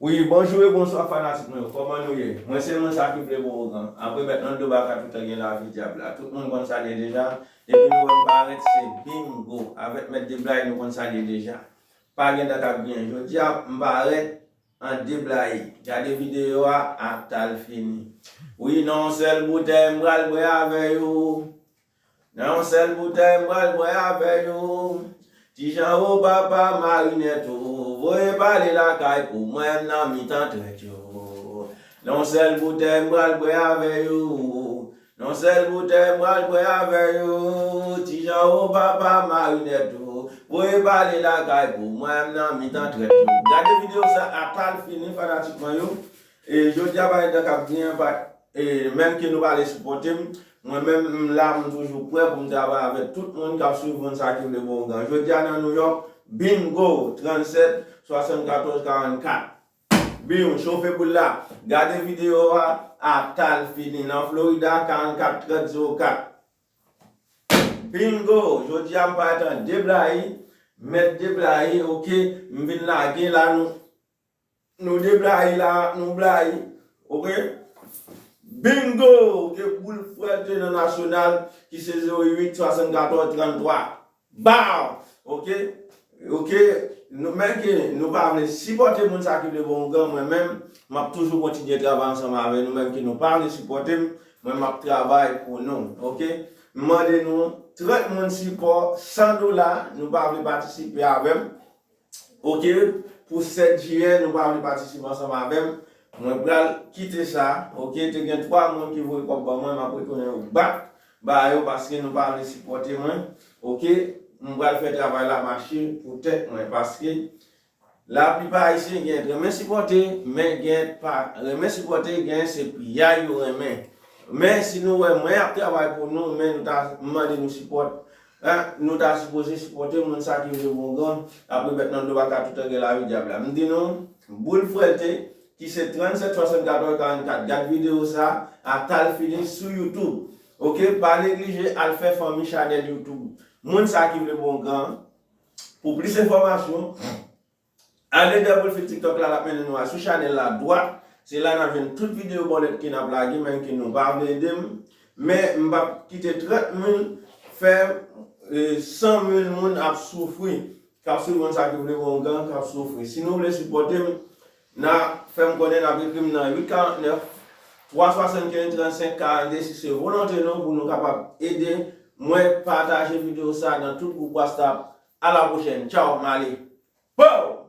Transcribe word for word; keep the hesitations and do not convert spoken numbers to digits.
Wi, bonjou e bonswa fanatik mwen yo, kòman nou ye? Mwen se moun sa ki vle bon ougan. Apre mèt nan do baka tout tan gen lavi dyab la. Tout moun konn sa l ye deja. Depi nou wè m parèt, se bingo. Avèk mèt Deblay, nou konn sa l ye deja. Pa gen tan k ap griyen. Jodi a, m parèt an Deblay. Gade videyo a, atal fini. Wi, nan yon sèl boutèy, m pral bwè avè yo. Nan yon sèl boutèy, m pral bwè avè yo. Ti Jan o papa, Marinèt o, voye pale lakay pou mwen, m nan mitan trèt yo. Nan yon sèl boutèy, m pral bwè avè yo. Nan yon sèl boutèy, m pral bwè avè yo. Ti Jan o papa, Marinèt o, voye pale lakay pou mwen, m nan mitan trèt yo. Gade videyo sa atal fini, fanatik mwen yo. E jodi a, pa gen tan k ap griyen, pa, e, menm ke nou pa vle sipòte m, mwen menm, m la, m toujou prè pou m travay avèk tout moun k ap swiv Moun Sa Ki Vle Bon Ougan. Jodi a nan New York, bingo, trannsèt swasannkatòz karannkat. Bingo, chofe boul la. Gade videyo a, atal fini. Nan Florida, karannkat trant zewo kat. Bingo, jodi a m parèt an Deblay, mèt Deblay, oke, m vin lage la, nou Nou Deblay la, nou Blay. Oke? Bingo! Oke, boul frèlte nan nasyonal ki se zewo uit swasannkatòz tranntwa. Baw! Oke? Oke? Nou, men ke nou pa vle sipòte Moun Sa Ki Vle Bon Ougan, mwen menm, m ap toujou kontinye travay ansanm avè nou, menm ke nou pa vle sipòte m, mwen m ap travay pou nou. Oke? M mande nou trant moun sipò, san dola, nou pa vle patisipe avè m. Oke, pou sèt jiyè, nou pa vle patisipe ansanm avè m. Mwen pral kite sa, oke, te gen twa moun ki voye kòb ban mwen, m ap retounen yo bak ba yo paske nou pa vle sipòte mwen, oke, m pral fè travay la mache pou tèt mwen, paske laplipa ayisyen gen renmen sipòte, men gen pa renmen sipòte, gen se piyay yo renmen. Men si nou wè mwen ap travay pou nou, men nou ta mande nou sipòt, en, nou ta sipoze sipòte Moun Sa Ki Vle Bon Ougan, apre mèt nan do baka tout tan gen lavi dyab la. M di nou, boul frèlte, ki se trannsèt swasannkatòz karannkat. Gad videyo sa, atal fini sou YouTube. Oke, pa neglije al fè fanmi chanèl YouTube Moun Sa Ki Vle Bon Ougan. Pou plis enfòmasyon, ale dè pwofil TikTok la, l ap mennen nou a sou chanèl la dwat. Se la n ap jwenn tout videyo bòlèt ke n ap lage, menm ke nou pa vle ede m. Men m p ap kite trant moun fè, e, san mil moun ap soufri. K ap swiv Moun Sa Ki Vle Bon Ougan, k ap soufri. Si nou vle sipòte m, n a fè m konnen, n ap ekri m nan uit karantnèf, twa swasannkenz, trannsenk karannde, si se volonte nou pou nou kapab ede mwen pataje videyo sa nan tout gwoup WhatsApp. A la pwochèn. Tchaw, m ale. Pow!